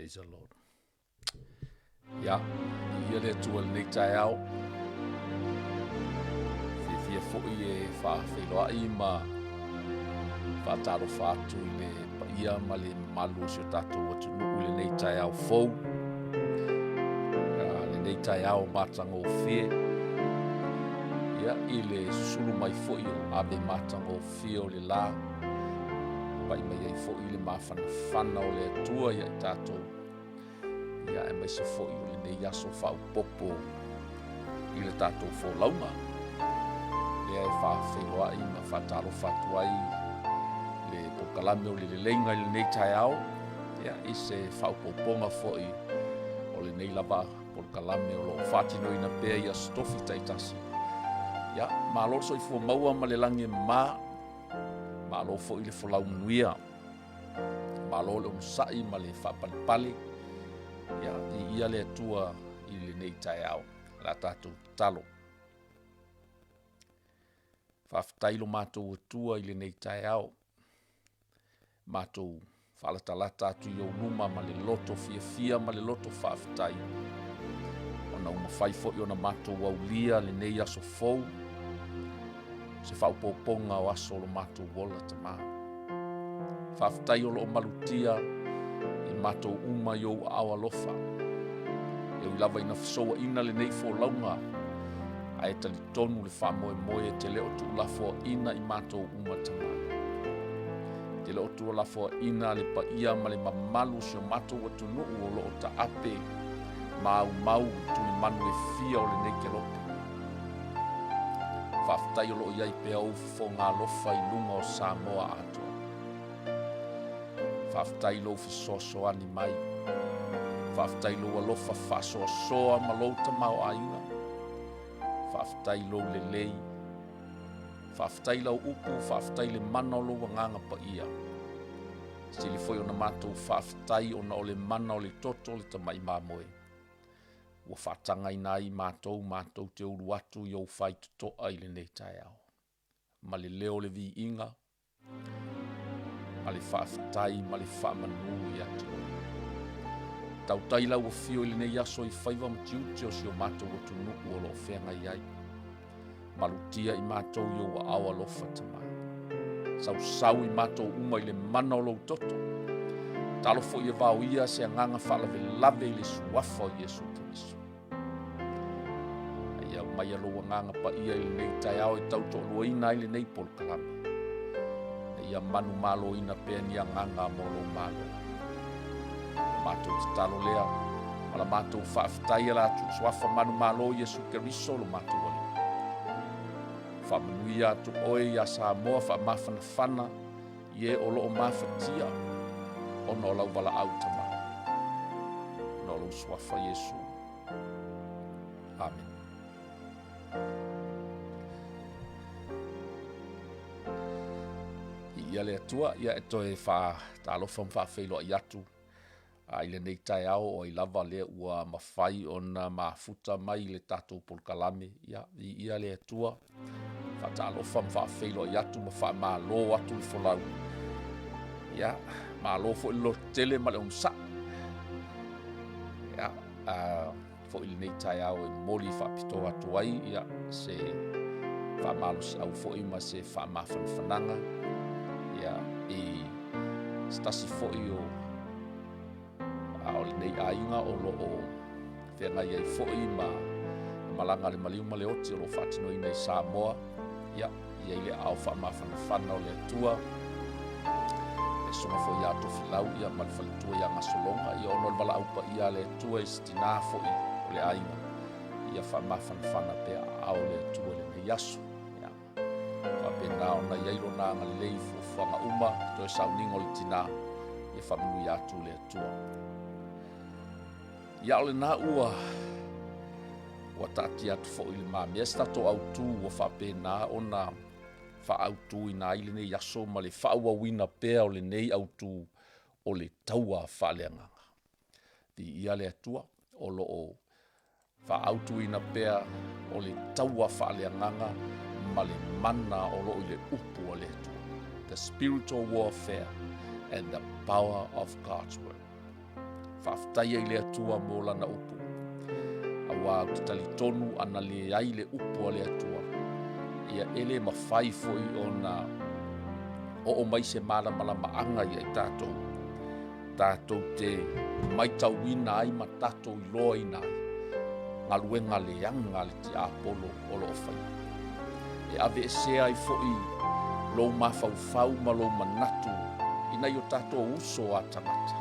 Praise the Lord. Ia, viia le Atua i lenei taeao. Fiafia foi e faafeiloai ma faatalofa atu i le paia ma le mamalu o si o tatou atunuu i lenei taeao fou. Lenei taeao matagofie. Ia, i le susulu mai foi o ave matagofie o le la, pai mai ai foi le mafanafana o le Atua ia i tatou, ia aemaise foi o lenei aso faaopoopo i le tatou folauga. Lea e faafeiloai ma faatalofa atu ai le polokalame o le leleiga i lenei taeao, ia, i se faaopoopoga foi o lenei lava polokalame o lo o faatinoina pea i aso tofi taitasi. Ia, malo le soifua maua ma le lagi e mama, malo foi le folau manuia. Malo le onosai ma le faapalepale. Ia, viia le Atua i lenei taeao. O le a tatou tatalo. Faafetai lo matou Atua i lenei taeao. Matou faalatalata atu i ou luma ma le loto fiafia ma le loto faafetai, ona ua mafai foi ona matou aulia lenei aso fou, se faaopoopoga o aso o lo matou ola Tamā. Faafetai o lo o malutia i matou uma i ou aao alofa. E ui lava ina fesouaina lenei folauga, ae talitonu le faamoemoe e te le o tuulafoaina i matou uma Tamā. E te le o tuulafoaina le paia ma le mamalu o si o matou atunuu o lo o taape maumau i tulimanu e fia o lenei kelope. Faafetai o lo o i ai pea ou fofoga alofa i luga o Samoa atoa. Faafetai i lou fesoasoani mai. Faafetai i lou alofa faasoasoa ma lou tamaoaiga. Faafetai i lou lelei. Faafetai i lau upu, faafetai i le mana o lou agaga paia. Sili foi ona matou faafetai ona o le mana o le toto o le tamai mamoe. Ua faatagaina ai matou matou te ulu atu i ou faitotoa i lenei taeao. Ma le leo o le viiga, ma le faafetai ma le faamanu ia te oe. Tautai lau afio i lenei aso i faiva ma tiute o si o matou atunuu o lo o feagai ai. Malutia i matou i ou aao alofa Tamā. Sausau i matou uma i le mana o lou toto. Talo foi e vaoia se agaga faalavelave i le suafa o Iesu Keriso. A ia aumaia lou agaga paia i lenei taeao e tautoaluaina ai lenei polokalame. A ia manumaloina pea ni agaga mo lou Malo. O la matou tatalo lea ma la matou faafetai ala atu suafa manumalo Iesu Keriso lo matou Alii. Faamanuia atu oe iā Samoa faamafanafana i e o lo o mafatia ona o lau valaau Tamā. Ona o lou suafa Iesu. Amene. Viia le Atua, ia e toe faatalofa ma faafeiloai atu i lenei taeao o ai lava lea ua mafai ona mafuta mai i le tatou polokalame. Ia, viia le Atua, faatalofa ma faafeiloai atu ma faamalo atu le folau. Ia, malo foi le lototele ma le onosai. Ia, foi lenei taeao e momoli faapitoa atu ai ia se faamalosiau foi ma se faamafanafanaga ia i se tasi foi o a o lenei aiga o lo o feagai ai foi ma malaga a le maliu ma le oti o lo o faatinoina i Samoa. Ia, i ai le aao faamafanafana o le Atua, le susuga foi ia Tofilau ia ma le faletua ia Gasologa, ia ona o le valaau paia a le Atua i se tinā foi o le aiga, ia faamafanafana pea aao o le Atua i lenei aso. Ia, faapena ona i ai lona agalelei i fuafuaga uma, toe sauniga o le tinā, ia faamanuia atu le Atua. Ia o lena ua ua taatia atu foi i le mamea se tatou autu ua faapena ona faaautuina ai lenei aso ma le faaauauina pea o lenei autu o le taua faaleagaga. Viia le Atua o lo o faaautuina pea o le taua faaleagaga ma le mana o lo o i le upu a le Atua. The spiritual warfare and the power of God's word. Faafetai ai i le Atua mo Lana upu, auā ou te talitonu ana leai le upu a le Atua, ia e le mafai foi ona oo mai se malamalamaaga ia i tatou, tatou te maitauina ai ma tatou iloaina ai galuega leaga a le tiapolo o lo o faia. E aveesea ai foi lou mafaufau ma lou manatu i nai o tatou uso a tagata.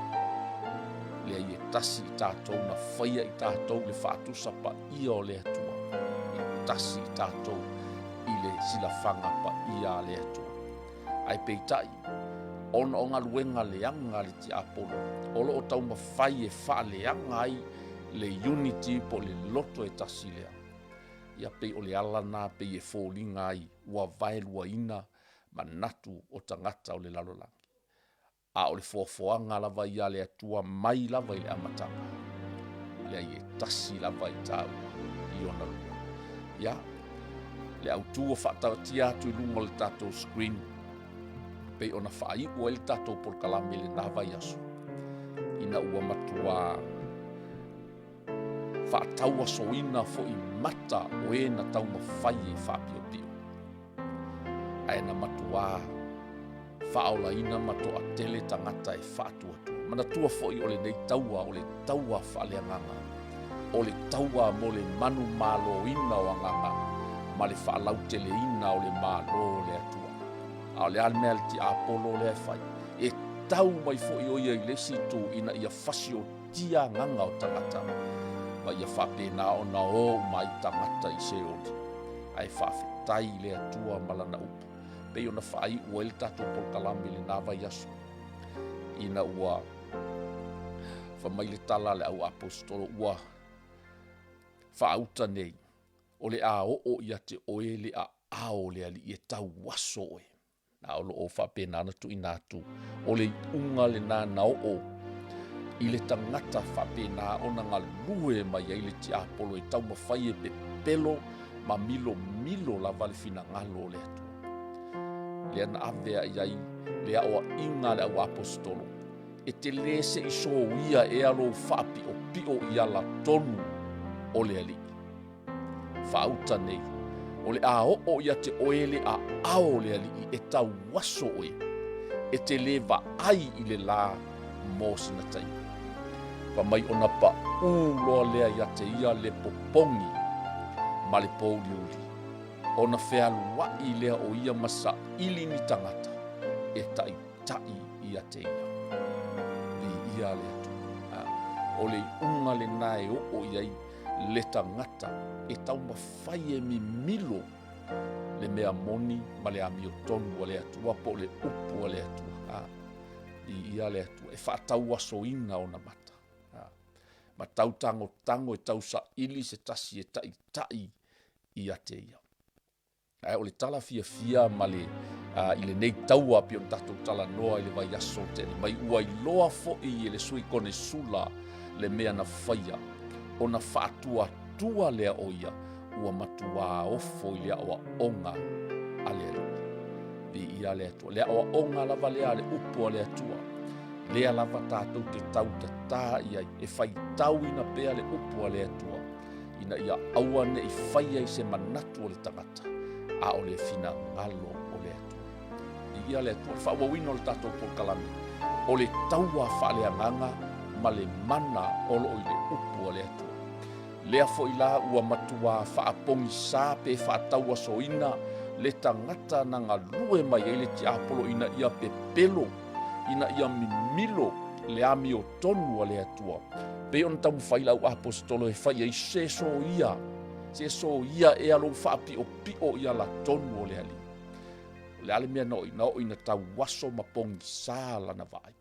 Leai e tasi i tatou na faia i tatou le faatusa paia o le Atua, e tasi i tatou i le silafaga paia a le Atua. Ae peitai, ona o galuega leaga a le tiapolo, o lo o taumafai e faaleaga ai le unity po o le loto e tasi lea. Ia pei o le ala lena pei e foliga ai ua vaeluaina manatu o tagata o le lalolagi. A o le foafoaga lava ia a le Atua mai lava i le amataga, leai e tasi lava i tāua i ona lua. Ia, le autu ua faataatia atu i luga o le tatou screen, pei ona faaiu ai le tatou polokalame i lena vaiaso, ina ua matuā faatauasoina foi mata o e na taumafai e faapiopio, ae na matuā faaolaina ma toatele tagata e faatuatua. Manatua foi o lenei taua o le taua faaleagaga, o le taua mo le manumaloina o agaga ma le faalauteleina o le Malo o le Atua. A o le a le mea a le tiapolo lea e fai? E tau mai foi o ia i le isi itu ina ia fasiotia agaga o tagata ma ia faapena ona o uma ai tagata i Seoli. Ae faafetai i le Atua ma Lana upu, pei ona faaiu ai le tatou polokalame i lena vaiaso, ina ua fai mai le tala a le au aposetolo, ua faauta nei, o le a oo ia te oe le aao o le Alii e tauaso oe. A o lo o faapena ona tuuina atu, o le iuga lena na oo i le tagata faapena ona galue mai ai le tiapolo e taumafai e pepelo ma milomilo lava le finagalo o le Atua. Lea na ave ai ai le aoaiga a le auaposetolo, e te lē se i soia ea lou faapiopio i alatonu o le Alii. Faauta nei, o le a oo ia te oe le aao o le Alii e tauaso oe, e te lē vaai i le lā mo sina taimi. Fai mai ona paʻū loa lea ia te ia le popogi ma le pōuliuli, ona fealuaʻi lea o ia ma saili ni tagata e taitaʻi ia te ia. Viia le Atua. O le iuga lena e oo i ai le tagata e taumafai e mimilo le mea moni ma le amiotonu a le Atua po o le upu a le Atua. Viia le Atua e faatauasoina ona mata ma tautangotango e tausaili se tasi e taitaʻi ia te ia. Ae o le tala fiafia ma le i lenei taua pei ona tatou talanoa i le vaiaso tele mai, ua iloa foi e le sui konesula le mea na faia, ona faatuatua lea o ia ua matuā ofo i le aoaoga a le Alii. Viia le Atua. Le aoaoga lava lea a le upu a le Atua, lea lava tatou te tautatā i ai, e faitauina pea le upu a le Atua, ina ia aua ne i faia i se manatu o le tagata, a o le finagalo o le Atua. Viia le Atua. Le faaauauina o le tatou polokalame, o le taua faaleagaga ma le mana o lo o i le upu a le Atua. Lea foi la ua matuā faapogisā pe faatauasoina le tagata na galue mai ai le tiapolo ina ia pepelo, ina ia mimilo le amiotonu a le Atua. Pei ona taumafai le au aposetolo e fai ai se soia, se soia ea lou faapiopio i alatonu o le Alii. O le a le mea na oo na oo ina tauaso ma pogisā lana vaai.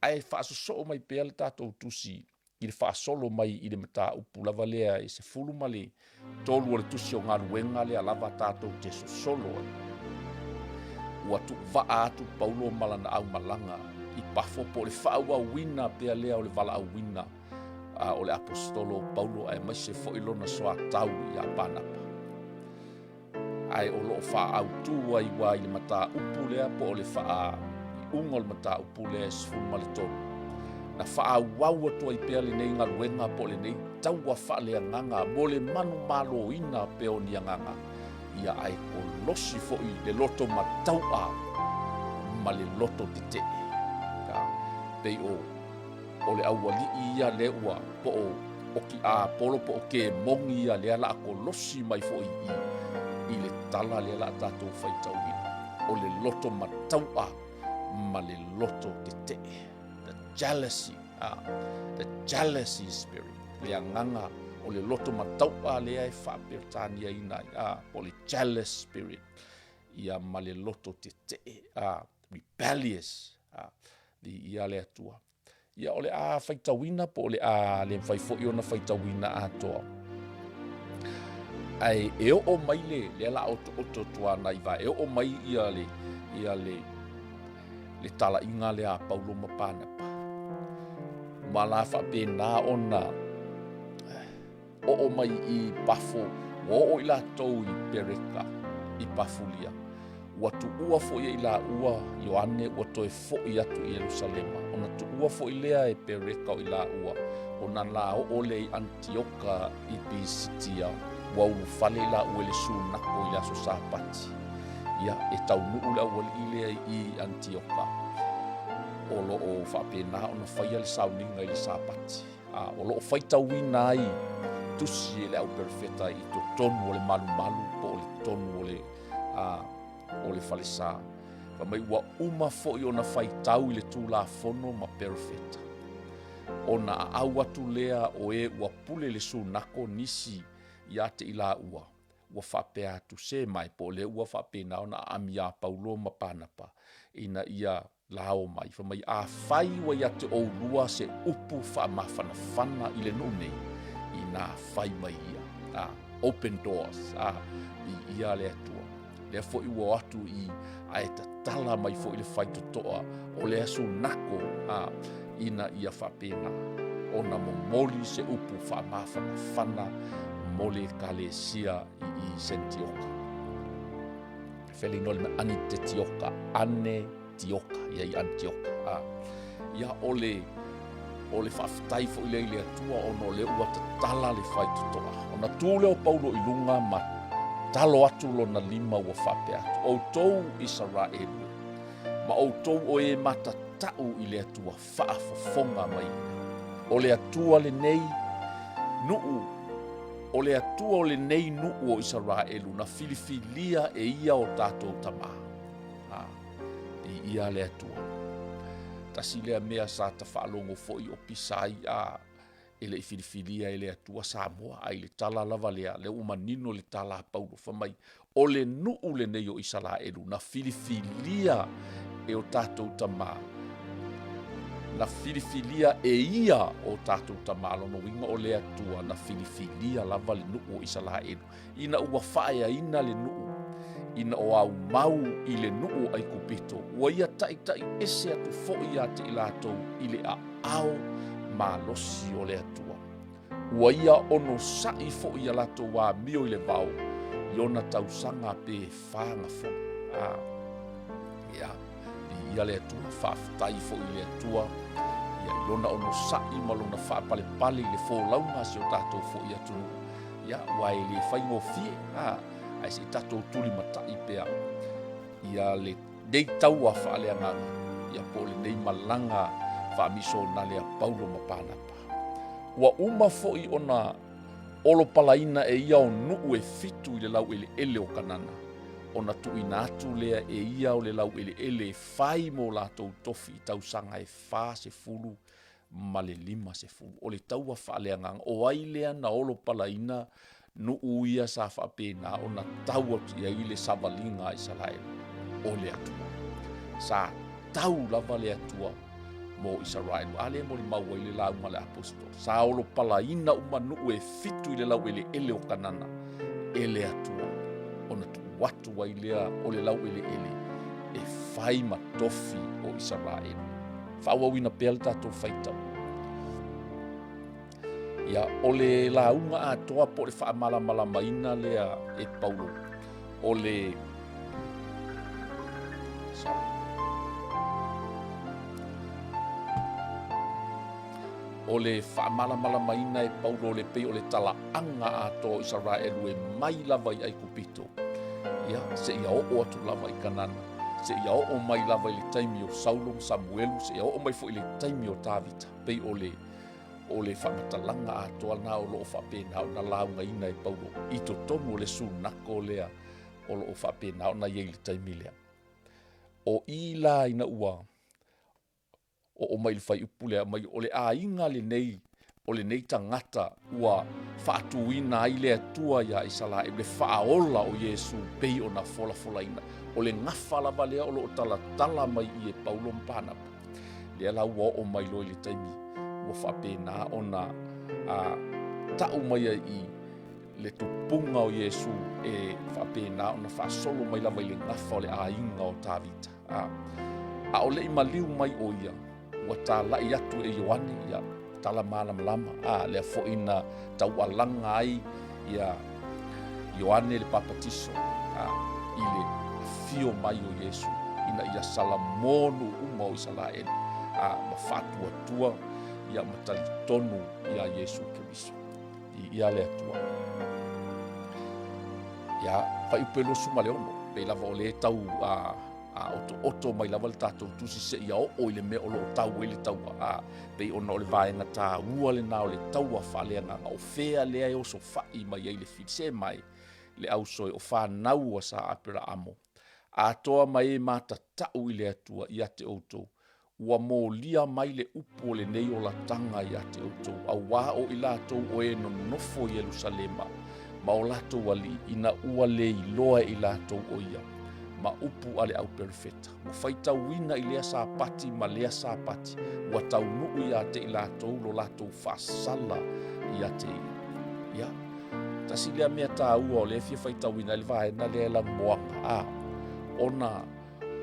Ae faasosoo mai pea le tatou tusi i le faasolo mai i le mataupu lava lea e 13 o le tusi o galuega lea lava tatou te sosolo ai. Ua tuuvaa atu Paulo ma lana aumalaga i Pafo po o le faaauauina pea lea o le valaauina o le aposetolo o Paulo aemaise foi lona soatau ia Panapa. Ae o lo o faaautu ai ua i le mataupu lea po o le faaiuga o le mataupu lea e 13. Na faaauau atu ai pea lenei galuega po o lenei taua faaleagaga mo le manumaloina pea o ni agaga, ia ae kolosi foi le loto matau'a ma le loto tete'e. A, pei o, o le aualii ia lea ua po o, o kiapolo po o kemoni ia lea la a kolosi mai foi i i le tala lea la a tatou faitauina. O le loto matau'a ma le loto tete'e. The jealousy, the jealousy spirit, le agaga o le loto matau'a lea e faaperetaniaina ai, a, po o le jealous spirit, ia ma le loto tete'e, a, rebellious, a, viia le Atua. Ia o le a faitauina po o le a le mafai foi ona faitauina atoa. Ae e oo mai le, lea la otooto atu ana i e oo mai ia le, ia le, le talaiga lea a Paulo ma Panapa. Ma la faapena ona oo mai i Pafo, ua oo i latou i Pereka i Pafulia. Ua tuua foi e i laua Ioane ua toe foi atu i Ierusalema. Ona tuua foi lea e Pereka o i laua, ona la oo lea i Anitioka i Pisitia, ua ulufale i laua i le sunako i le aso Sapati. Ia, e taunuu le aualii lea i Anitioka, o lo o faapena ona faia le sauniga i le Sapati. A, o lo o faitauina ai tusi e le au perofeta i totonu o le malumalu po o le tonu o le, a, o le falesa. Fai mai ua uma foi ona faitau i le Tulafono ma perofeta. Ona aau atu lea o e ua pule le sunako nisi ia te i laua, ua faapea atu, Se mai, po o lea ua faapena ona aami iā Paulo ma Panapa, ina ia lao mai, fai mai, Afai ua ia te oulua se upu faamafanafana i le nuu nei, inā fai mai ia. A, open doors, a, viia le Atua. Lea foi ua o atu i, ae tatala mai foi le faitotoa o le aso nako, a, ina ia faapena ona momoli se upu faamafanafana mo le Ekalesia i i Sentioka. Fele inoa le mea Anitetioka, ane Tioka, ia i Anitioka. A, ia o le, o le faafetai foi lea i le Atua ona o lea ua tatala le faitotoa. Ona tu lea o Paulo i luga ma talo atu lona lima ua faapea atu, Outou Isaraelu, ma outou o e matatau i le Atua faafofoga mai ia. O le Atua lenei nuu, o le Atua o lenei nuu o Isaraelu na filifilia e ia o tatou tamā. A, viia le Atua. Tasi lea mea sa ta faalogo foi o pisa ai a e le i filifilia e le Atua Samoa, a i le tala lava lea, lea ua manino le tala a Paulo, fai mai, o le nuu lenei o Isalaelu na filifilia e o tatou tamā, na filifilia e ia o tatou tamā, lona uiga o le Atua na filifilia lava le nuu o Isalaelu, ina ua faaeaina le nuu, ina o aumau i le nuu o Aikupito, ua ia taitai ese atu foi ia te i latou i le aao malosi o le Atua. Ua ia onosai foi ia latou amio i le vao i ona tausaga pe fagafono. A, ia, viia le Atua, faafetai foi i le Atua, ia, i lona onosai ma lona faapalepale i le folauga a si o tatou foi atunuu. Ia, aua e le faigofie, a, ae se i tatou tulimatai pea ia lenei taua faaleagaga, ia po o lenei malaga faamisionale a Paulo ma Panapa. Ua uma foi ona olopalaina e ia o nuu e fitu i le laueleele o Kanana, ona tuuina atu lea e ia o le laueleele e fai mo latou tofi i tausaga e 40 ma le 50. O le taua faaleagaga, o ai lea na olopalaina nuu ia sa faapena ona tau atu i ai le savaliga a Isaraelu? O le Atua. Sa tau lava le Atua mo Isaraelu. A lea e molimau ai le lauga a le Aposetolo. Sa olopalaina uma nuu e fitu i le laueleele o Kanana e le Atua, ona tuu atu ai lea o le laueleele e fai ma tofi o Isaraelu. Faaauauina pea le tatou faitau. Ia, o le lauga atoa po o le faamalamalamaina lea e Paulo, o le... Sorry. O le faamalamalamaina e Paulo le pei o le talaaga atoa o Isaraelu e mai lava i Aikupito, ia, seia oo atu lava i Kanana, seia oo mai lava i le taimi o Saulo ma Samuelu, seia oo mai foi i le taimi o Tavita, pei o le o le faamatalaga atoa lena o lo o faapena ona laugaina e Paulo i totonu o le sunako lea o lo o faapena ona i ai i le taimi lea. O i la ina ua oo mai i le fuaiupu lea mai o le aiga lenei o lenei tagata ua faatuina ai le Atua iā Isaraelu le Faaola o Iesu pei ona folafolaina. O le gafa lava lea o lo o talatala mai i e Paulo ma Panapa. Lea la ua oo mai loa i le taimi ua faapena ona a, tau mai ai i le tupuga o Iesu e faapena ona faasolo mai lava i le gafa o le aiga o Tavita. A, a o le i maliu mai o ia, ua talai atu e Ioane, ia, tala malamalama, a, lea foi na taualaga ai ia Ioane le Papatiso, a, i le afio mai o Iesu, ina ia salamo nuu uma o Isalaele, a, ma faatuatua, ia, ma talitonu iā Iesu Keriso. Viia le Atua. Ia, fuaiupu e 26, pei lava o lea e tau a, a otooto mai lava le tatou tusi seia oo i le mea o lo o tau ai le taua. A, pei ona o le vaega taua lena o le taua faaleagaga, o fea lea e osofai mai ai le fili. Se mai le ausoe o fanau a Sa Aperaamo, atoa ma e matatau i le Atua ia te outou, Ua molia mai le upu o lenei olataga ia te outou, auā o i latou o e nonofo i Ierusalema ma o latou alii, ina ua le iloa e i latou o ia, ma upu a le auperofeta, ua faitauina i lea Sapati ma lea Sapati, ua taunuu ia te i latou lo latou faasala ia te ia. Ia, tasi lea mea taua o lea e fia faitauina ai le vaega lea e lanumoana, a, ona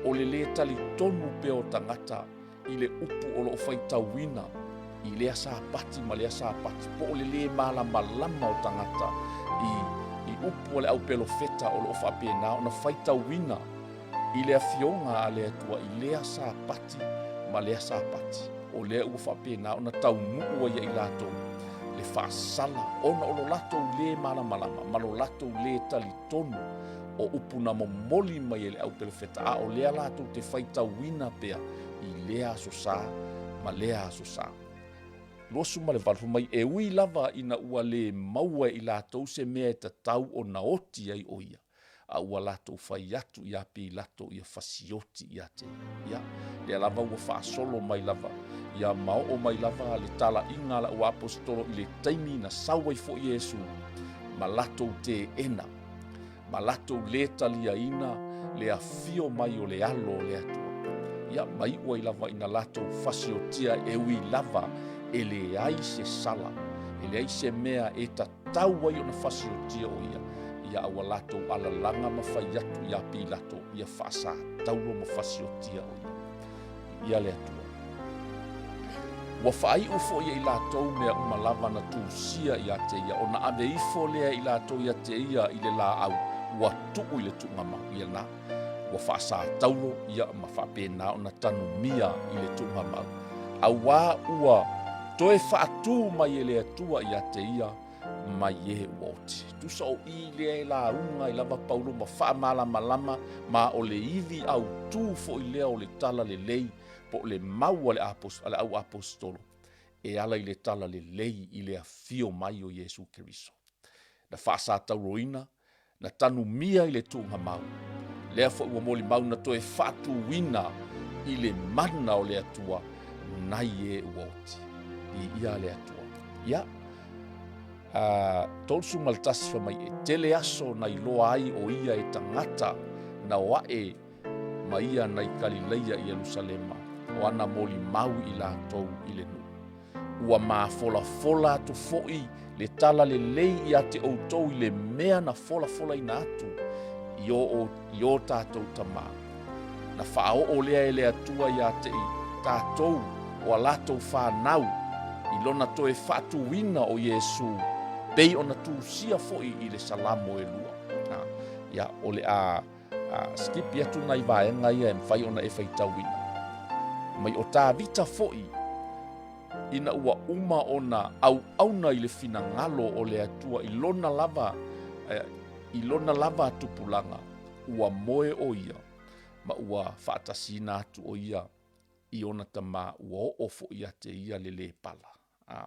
O le lē talitonu pea o tagata i le upu o lo o faitauina i lea Sapati ma lea Sapati, po o le lē malamalama o tagata i, i upu a le aupelofeta o lo o faapena ona faitauina i le Afioga a le Atua i lea Sapati ma lea Sapati, o lea ua faapena ona taunuu ai ia i latou le faasala ona o lo latou lē malamalama ma lo latou lē talitonu o upu na momoli mai e le au perofeta, a o lea latou te faitauina pea i lea aso sa ma lea aso sa. 28, fai mai, e ui lava ina ua le maua e i latou se mea e tatau ona oti ai o ia, a ua latou fai atu iā Pilato ia fasioti ia te ia. Ia, lea lava ua faasolo mai lava, ia ma oo mai lava le talaiga a lau aposetolo i le taimi na sau ai foi Iesu ma latou teena ma latou lē taliaina le afio mai o le Alo o le Atua. Ia, ma iu ai lava ina latou fasiotia e ui lava e leai se sala, e leai se mea e tatau ai ona fasiotia o ia, ia a ua latou alalaga ma fai atu iā Pilato ia faasataulo ma fasiotia o ia. Ia le Atua. Ua faaiu foi e i latou mea uma lava na tusia ia te ia, ona ave ifo lea e i latou ia te ia i le laau, ua tuu i le tuugamau. Ia na, ua faasataulo ia ma faapena ona tanumia i le tuugamau, auā ua toe faatū mai e le Atua ia te ia mai e ua oti. Tusa o i lea e lauga ai lava Paulo ma faamalamalama, ma o le ivi autū foi lea o le tala lelei po o le mau a le a le au aposetolo e ala i le tala lelei i le afio mai o Iesu Keriso. Na faasatauroina, na tanumia i le tuugamau, lea foi ua molimau na toe faatuina i le mana o le Atua nai e ua oti. Viia le Atua. Ia, a, 31 fai mai e tele aso na iloa ai o ia e tagata na o ae ma ia nai Kalileia i Ierusalema, o ana molimau i latou i le nuu. Ua mafolafola atu foi le tala lelei ia te outou i le mea na folafolaina atu i o, i o tatou tamā. Na faaoo lea e le Atua ia te i tatou o a latou fanau i lona toe faatuina o Iesu, pei ona tusia foi i le Salamo e lua. Ia, o le a skipi atu nai vaega ia e mafai ona e faitauina. Mai o Tavita foi, ina ua uma ona auauna i le finagalo o le Atua i lona lava, i lona lava tupulaga, ua moe ʻo ia, ma ua faatasiina atu ʻo ia i ona tamā, ua oo foʻi ia te ia le lē pala. A.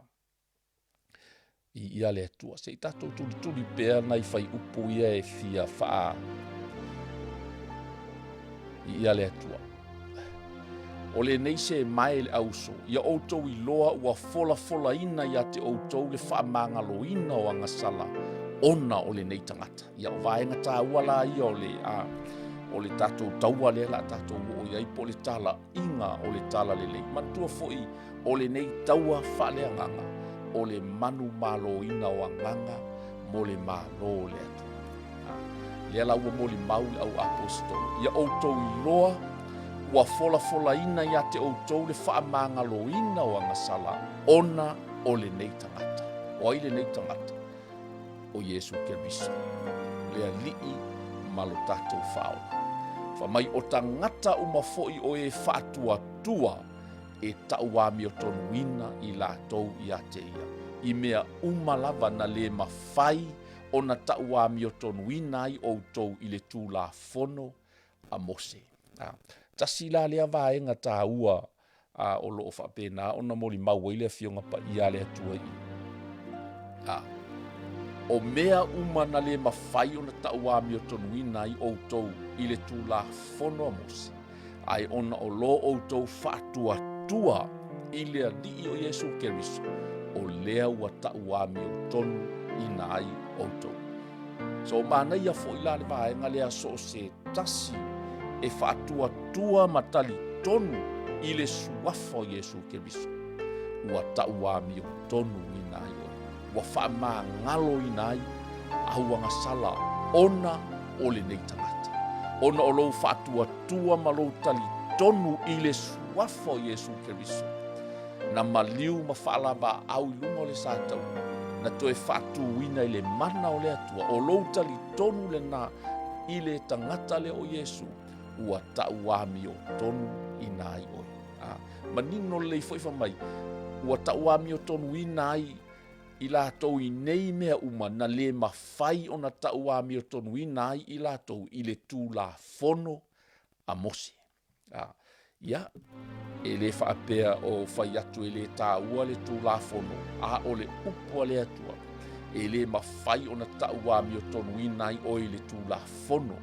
I ia le Atua. Se i tatou tulituli pea nai faiupu ia e fia faa i ia le Atua. O lenei se mae le auso, ia outou iloa ua folafolaina ia te outou le faamagaloina o agasala ona o lenei tagata. Ia o vaega tāua la ia o le, a, o le tatou taua lea la tatou oo i ai po o le talaiga o le talalelei. Manatua foi o lenei taua faaleagaga o le manumaloina o agaga mo le Malo o le Atua. Lea la ua molimau le au aposetolo, ia outou iloa ua folafolaina ia te outou le faamagaloina o agasala ona o lenei tagata. O ai lenei tagata? O Iesu Keriso, le Alii ma lo tatou Faaola. Fai mai o tagata uma foi o e faatuatua e tauamiotonuina i latou ia te ia, i mea uma lava na lē mafai ona tauamiotonuina ai outou i le Tulafono a Mose. A, tasi la lea vaega taua a, o lo o faapena ona molimau ai le Afioga Paia a le Atua i i. A, o mea uma na lē mafai ona tauamiotonuina ai outou i le Tulafono a Mose, ae ona o lo outou faatuatua i le Alii o Iesu Keriso, o lea ua tauamiotonuina ai outou. So manaia foi la le vaega lea so o se tasi e faatuatua ma talitonu i le suafa o Iesu Keriso, ua tauamiotonuina ai oe, ua faamagaloina ai au agasala ona o lenei tagata, ona o lou faatuatua ma lou talitonu i le suafa o Iesu Keriso, na maliu ma faalavaau i luga o le sataua, na toe faatuina i le mana o le Atua, o lou talitonu lena i le tagata lea o Iesu, ua tauamiotonuina ai oe. A, manino lelei foi fai mai, ua tauamiotonuina ai i latou i nei mea uma na lē mafai ona tauamiotonuina ai i latou i le Tulafono a Mose. A, ia, e lē faapea o fai atu e lē taua le Tulafono, a o le upu a le Atua, e lē mafai ona tauamiotonuina ai oe i le Tulafono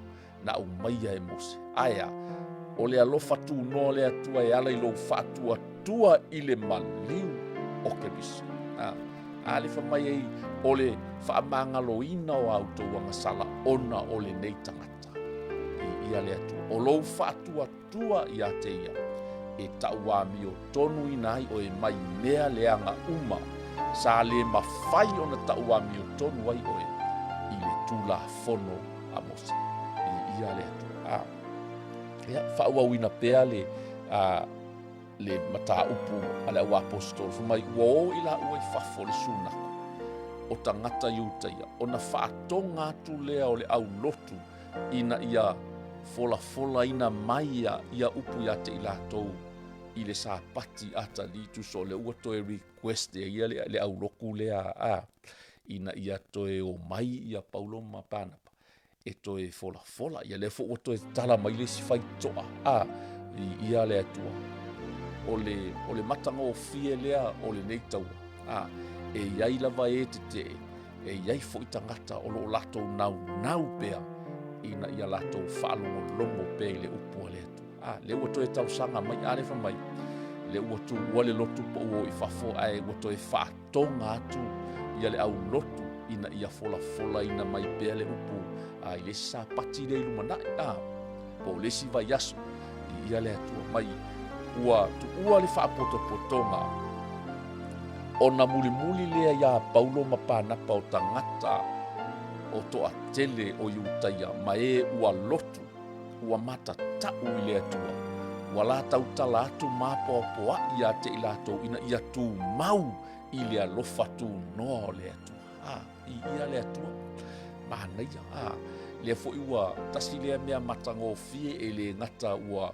na aumaia e Mose. Ae a? O le alofa tunoa o le Atua e ala i lou faatuatua i le maliu o Keriso. A, a le fai mai ai o le faamagaloina o a outou agasala ona o lenei tagata. I ia le Atua. O lou faatuatua ia te ia, e tauamiotonuina ai oe mai mea leaga uma sa le mafai ona tauamiotonu ai oe i le Tulafono a Mose. I ia le Atua. A, ia, faaauauina pea le, a, le mataupu a le auaposetolo, fai mai, ua o i laua i fafo le sunako o tagata Iutaia, ona faatoga atu lea o le aulotu ina ia folafolaina mai ia, ia upu ia te i latou i le Sapati atalii tusa o lea ua toe request e ia le, le aulotu lea a, ina ia toe omai ia Paulo ma Panapa e toe folafola. Ia lea foi ua toe tala mai le isi faitoa a i ia le Atua. O le, o le matagofie lea o lenei taua. A, e i ai lava e tetee, e i ai foi tagata o lo o latou naunau pea ina ia latou faalogologo pea i le upu a le Atua. A, lea ua toe talosaga mai, a lea fai mai, lea ua tuua le lotu po ua o i fafo, ae ua toe faatoga atu ia le aulotu ina ia folafolaina mai pea le upu a, i le isi Sapati lea i lumanai, a, po o le isi vaiaso, i ia le Atua mai ua tuua le faapotopotoga ona mulimuli lea iā Paulo ma Panapa o tagata o toatele o Iutaia ma e ua lotu ua matatau i le Atua, ua la tautala atu ma apoapoaʻi ia te i latou ina ia tumau i le alofa tunoa o le Atua. A, i ia le Atua, manaia. A, lea foi ua tasi lea mea matagofie e le gata ua.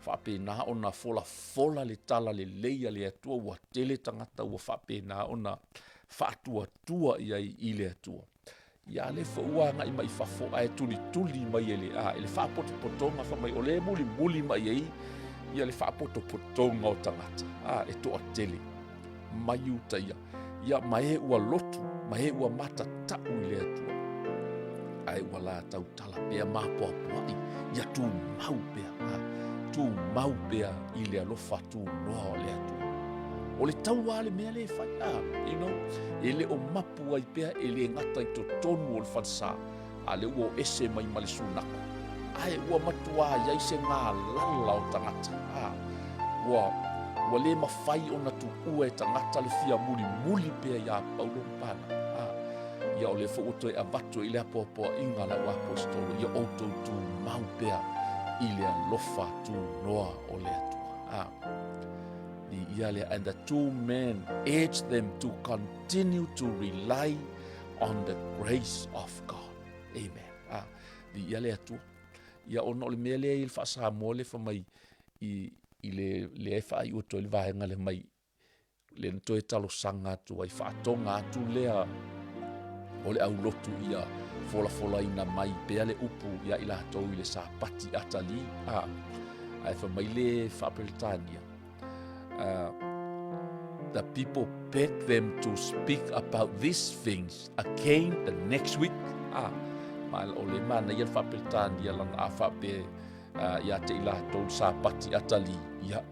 faapena ona folafola le talalelei a le Atua ua tele tagata ua faapena ona faatuatua i ai i le Atua. Ia a lea foi ua agai mai fafo ae tulituli mai e le a e le faapotopotoga fai mai o lea e mulimuli mai ai ia le faapotopotoga o tagata a e toatele mai uta ia ia ma e ua lotu ma e ua matatau i le Atua ae ua la tautala pea mapoapoai ia tumau pea a tumau pea i le alofa tunoa o le Atua. O le taua le mea lea e fai a you know e le o mapu ai pea e le gata i totonu o le falesa a lea ua o ese mai ma le sunako ae ua matuā i ai se galala o tagata a ua ua le mafai ona tuua e tagata le fia mulimuli pea iā Paulo ma Panapa a ia o lea foi ua toe avatu ai le apoapoaiga a lau aposetolo ia outou tumau pea i le alofa tunoa o le Atua a viia lea and the two men urged them to continue to rely on the grace of God. Amen. Ah, viia le Atua. Ia ona o le mea lea i le faa-Samoa le fai mai i, i le, lea e faaiu atu ai le vaega lea mai le na toe talosaga atu ai faatoga atu lea o le aulotu ia folafolaina mai pea le upu ia i latou i le Sapati atalī a ae fai mai le faa-Peretania the people beg them to speak about these things again the next week. Ah, ma o le manaia le faa-Peretania lana a faapea ia te i latou le Sapati atalī, ia,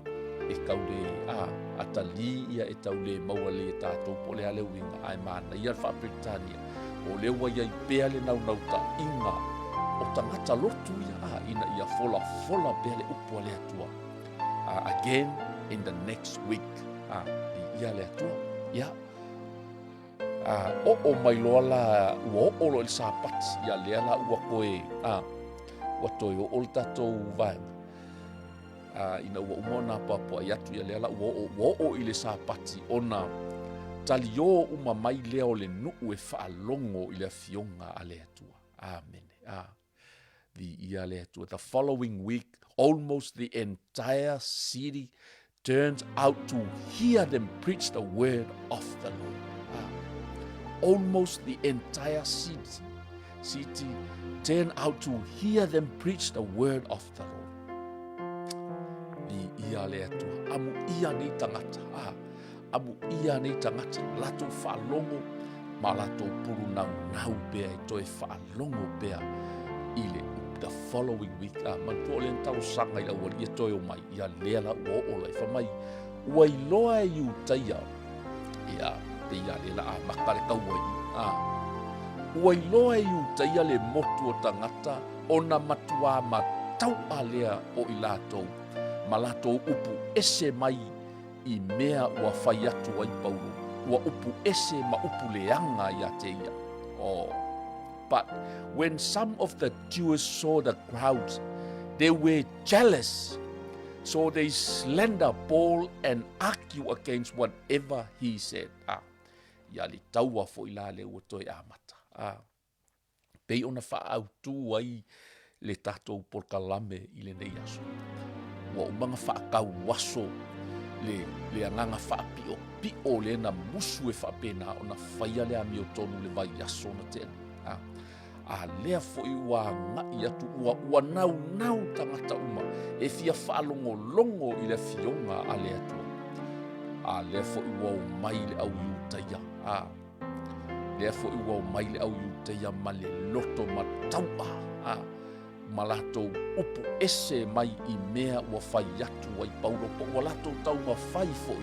e tau le, a, atalī ia e tau le maua lelei e tatou po o le a le uiga, ae manaia le faa-Peretania, o lea ua i ai pea le naunautaiga o tagata lotu ia, a, ina ia folafola pea le upu a le Atua. Again in the next week. A, viia le Atua. Ia, a, oo mai loa la, ua oo loa i le Sapati, ia lea la ua toe, a, ua toe oo le tatou vaega. A, ina ua uma ona apoapoai atu, ia lea la ua oo, ua oo i le Sapati ona taliō uma mai lea o le nuu e faalogo i le afioga a le Atua. Amene. A, viia le Atua. The following week, almost the entire city turned out to hear them preach the word of the Lord. Ah. Almost the entire city, city turned out to hear them preach the word of the Lord. Viia le Atua. Amu ia nei tagata. Ah. Amu ia nei tagata, latou faalogo ma latou pulu naunau pea e toe faalogo pea i le the following week. Ah, manatua o lea na talosaga i le aualii e toe omai, ia lea la ua oo loa i fai mai, ua iloa e Iutaia, ia, pei a lea la amata le taua i, ah, ua iloa e Iutaia le motu o tagata ona matuā matau'a lea o i latou ma latou upu ese mai i mea ua fai atu ai Paulo, ua upu ese ma upu leaga ia te ia. Oh. But when some of the Jews saw the crowds, they were jealous. So they slander Paul and argue against whatever he said. Ah, ia le taua foi la lea ua toe amata. Ah. Pei ona faaautu ai le tatou polokalame i lenei aso. Ua uma ona faatauaso le, le agaga faapiopio lea na musu e faapena ona faia le amiotonu le vaiaso na tea nei. A, a lea foi ua agai atu, ua, ua naunau tagata uma e fia faalogologo i le afioga a le Atua. A lea foi ua omai le au Iutaia. A, Lea foi ua omai le au Iutaia ma le loto matau'a, a, ma latou upu ese mai i mea ua fai atu ai Paulo, po ua latou taumafai foi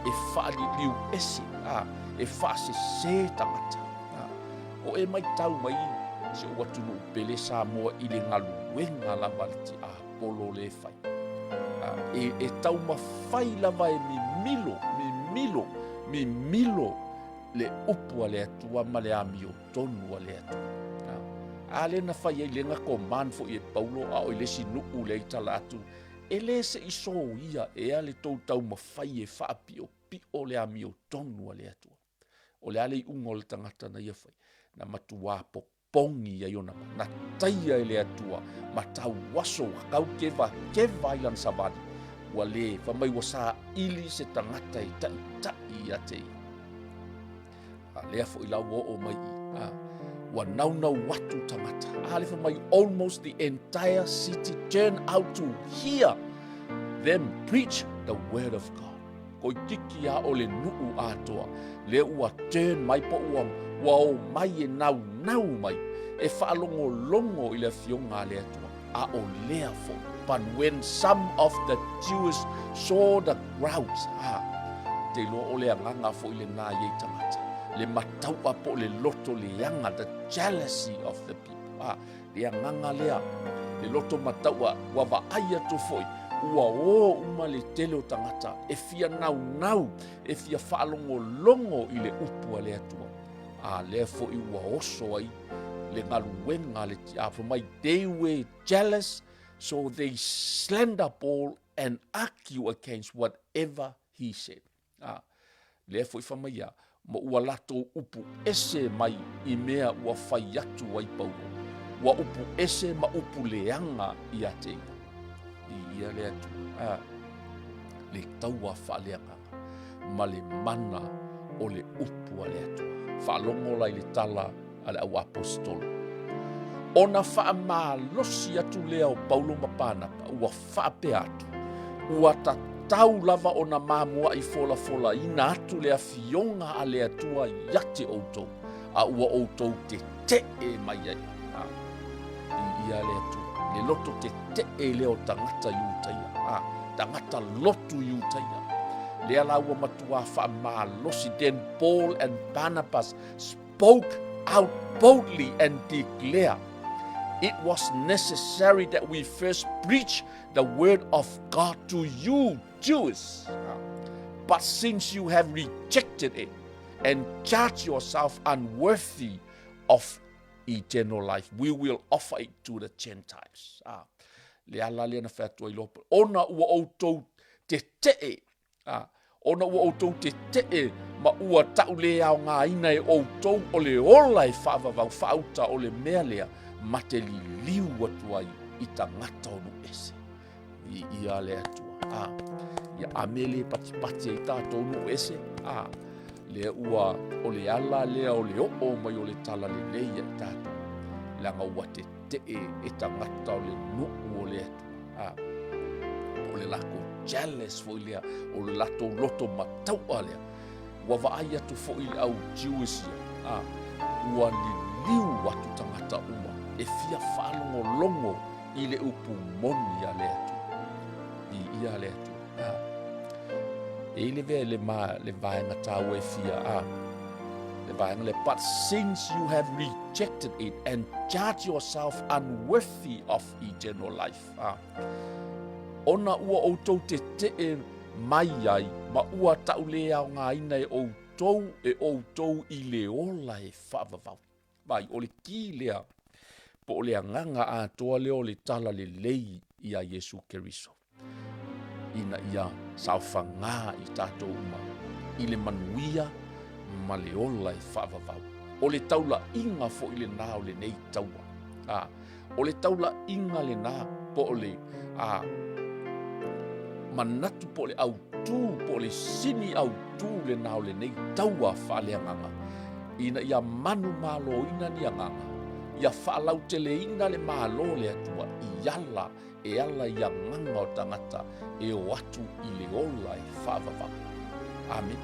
e faaliliu ese, a, e faasesē tagata. A, o e maitau mai si ou atunuu pele Samoa i le galuega lava a le tiapolo lea e fai. A, e, e taumafai lava e mimilo, mimilo, mimilo le upu a le Atua ma le amiotonu a le Atua. A lea na fai ai lea na command foi e Paulo a o i le isi nuu lea i tala atu, e le se i soia ea le tou taumafai e faapiopio le amiotonu a le Atua. O le a le iuga o le tagata na ia fai? Na matuā popole. pogi ai ona na taia e le Atua ma tauaso ua taukevakeva ai lana savali, ua lē fai mai ua saili se tagata e taʻitaʻi ia te ia. A lea foi la ua oo mai i, a, ua naunau atu tagata. A le fai mai almost the entire city turned out to hear them preach the word of God. Toeitiiti a o le nuu atoa, lea ua turn mai po ua, ua o mai e naunau mai, e faalogologo i le Afioga a le Atua. A o lea foi, but when some of the Jews saw the crowds, ha, te iloa o le agaga foi lenā i ei tagata, le matau'a po o le loto leaga, the jealousy of the people, ha, Le agaga lea, le loto mataua, ua vaai atu foi, ua o uma le tele o tagata e fia naunau, e fia faalogologo i le upu a le Atua. A lea foi ua oso ai le galuega a le tiapo mai, they were jealous, so they slander Paul and argue against whatever he said. A, lea foi fai mai ia, ma ua latou upu ese mai i mea ua fai atu ai Paulo, ua upu ese ma upu leaga ia te ia. I ia le Atua, a, le taua faaleagaga ma le mana o le upu a le Atua. Faalogo la i le tala a le au aposetolo. Ona faamalosi atu lea o Paulo ma Panapa, ua faapea atu, Ua tatau lava ona mamuaʻi folafolaina atu le Afioga a le Atua ia te outou, a ua outou teteʻe mai ai. A, viia le Atua, le loto teteʻe lea o tagata Iutaia, a, tagata lotu Iutaia. Lea la ua matuā faamalosi, then Paul and Barnabas spoke out boldly and declare, It was necessary that we first preach the word of God to you, Jews. But since you have rejected it and charged yourself unworthy of eternal life, we will offer it to the Gentiles. Ah, le ala lea na whai atu ai loa. Ona ua outou teteʻe Ā, ona ua outou teteʻe ma ua taʻuleaogaina e ʻoutou o le ola e faavavau faauta o le mea lea ma te liliu atu ai i tagata o nuu ese. Viia le Atua. Ā, ia ame le patipati ai tātou nuu ese. Ā, lea ua o le ala lea o le oo mai o le talalelei ia i tātou. Leaga ua teteʻe e tagata o le nuu o le Atua. A, o le latou jealous foi lea, o le latou loto matau'a lea. Ua vaai atu foi le au Jewish ia, a, ua liliu atu tagata uma e fia faalogologo i le upu moni a le Atua. Viia le Atua. A, e i le vea le ma le vaega tāua e fia, a, le vaega lea, but since you have rejected it and charged yourself unworthy of eternal life. A, ona ua outou teteʻe mai ai ma ua taʻuleaogaina e ʻoutou e ʻoutou i le ola e faavavau. Vai, o le kī lea, po o le agaga atoa lea o le talalelei iā Iesu Keriso. Ina ia saofagā i tātou uma i le manuia ma le ola e faavavau. O le taulaʻiga foi lenā o lenei taua. A, o le taulaʻiga lenā po o le a, manatu po o le autū, po o le sini autū lenā o lenei taua faaleagaga, ina ia manumaloina ni agaga, ia faalauteleina le Malo o le Atua i ala e ala i agaga o tagata e o atu i le ola e faavavau. Amene.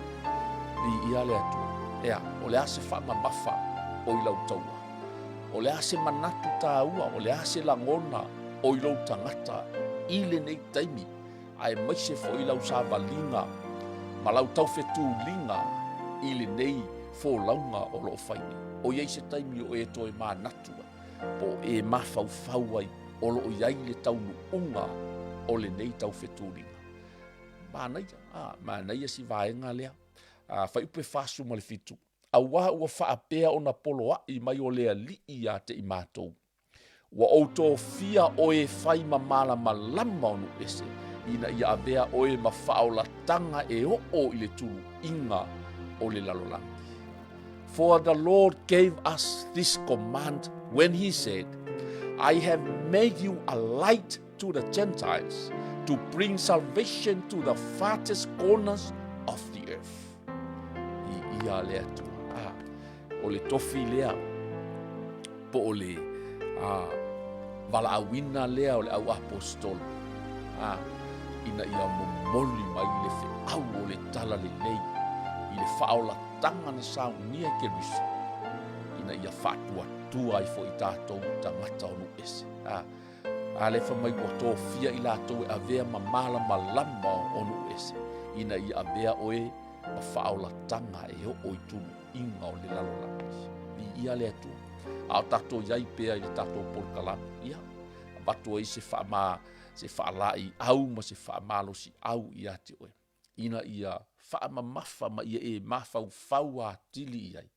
Viia le Atua. Ea, o le a se faamamafa o i lau taua? O le a se manatu tāua? O le a se lagona o i lou tagata i lenei taimi, aemaise foi i lau savaliga ma lau taufetuliga i lenei folauga o lo o fai nei? O i ai se taimi o e toe manatu ai, po o e mafaufau ai o lo o i ai le taunuuga o lenei taufetuliga. Manaia, a, manaia si vaega lea. A, fuaiupu e 47, auā ua faapea ona poloaʻi mai o le Alii ia te i matou. Ua ou tofia oe e fai ma malamalama o nuu ese, ina ia avea oe ma faaolataga e oo i le tuluiga o le lalolagi. For the Lord gave us this command. When he said, I have made you a light to the Gentiles to bring salvation to the farthest corners of the earth. I ia le Atua. Ah, o le tofi lea, po o le ah, valaauina lea o le au apostolo. Ah, ina ia momoli mai le feau o le tala lelei i le faaolatanga na saunia e Keriso ina ia faatuatua ai foi tatou tagata o nuu ese. Ah, A lea fai mai ua tofia i latou e avea ma malamalama o nuu ese, ina ia avea oe ma faaolataga e oo i tuluiga o le lalolagi. Viia le Atua. A o tatou i ai pea i le tatou polokalame, ia, avatu ai se faama, se faalaeiau ma se faamalosiau ia te oe, ina ia faamamafa ma ia e mafaufau atili i ai,